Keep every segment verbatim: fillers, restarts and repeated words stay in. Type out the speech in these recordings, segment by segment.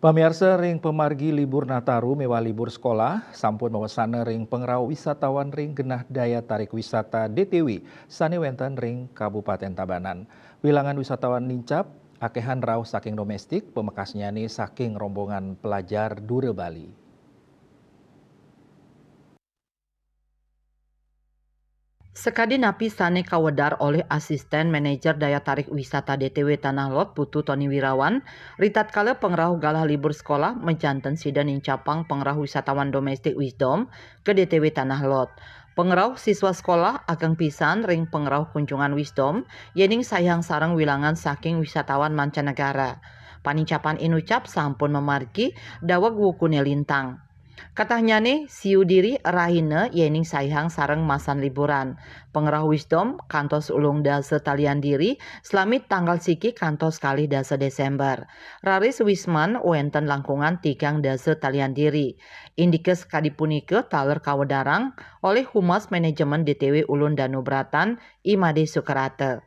Pamiarsa, ring pamargi libur Nataru miwah libur sekolah, sampun mawesana ring pangrauh wisatawan ring genah daya tarik wisata D T W sane wenten ring Kabupaten Tabanan. Wilangan wisatawan nincap, akehan rauh saking domestik, pamekasnyane saking rombongan pelajar Dura Bali. Sakadi napi sane kawedar olih Asisten Manajer Daya Tarik Wisata D T W Tanah Lot Putu Tony Wirawan, ritatkala pangrauh galah libur sekolah majanten sida nincapang pangrauh wisatawan domestik Wisdom ka D T W Tanah Lot. Pangrauh siswa sekolah ageng pisan ring pangrauh kunjungan Wisdom, yening sayang sareng wilangan saking wisatawan mancanegara. Panincapan inucap sampun mamargi daweg wukune lintang. Katahnyane, siu diri rahina yening saihang sareng masan liburan. Pangrauh Wisdom kantos ulung dasa talian diri, sami tanggal siki kantos kalih dasa Desember. Raris Wisman wenten langkungan tigang dasa talian diri. Indike sakadi punika taler kawedarang olih Humas Manajemen D T W Ulun Danu Bratan, I Made Sukerata.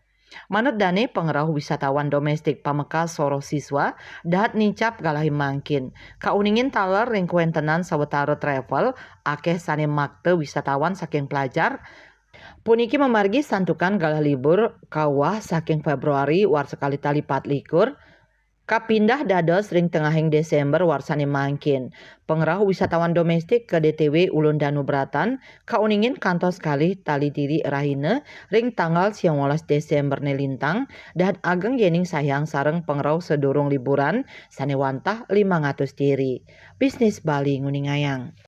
Manut dane pangrauh wisatawan domestik pamekas soroh siswa, dahat nincap galahe mangkin. Kauningin taler ring kawentenan sawatara travel, akeh sane makta wisatawan saking pelajar. Puniki mamargi santukan galah libur kawah saking Februari warsa kalih tali pat likur, kapindah dados ring tengahing Desember warsane mangkin. Pangrauh wisatawan domestik ka D T W Ulun Danu Bratan kauningin kantos kalih tali diri rahina ring tanggal siang welas Desember ne lintang, dahat ageng yening sayang sareng pangrauh sadurung liburan sane wantah limang atus diri. Bisnis Bali nguningayang.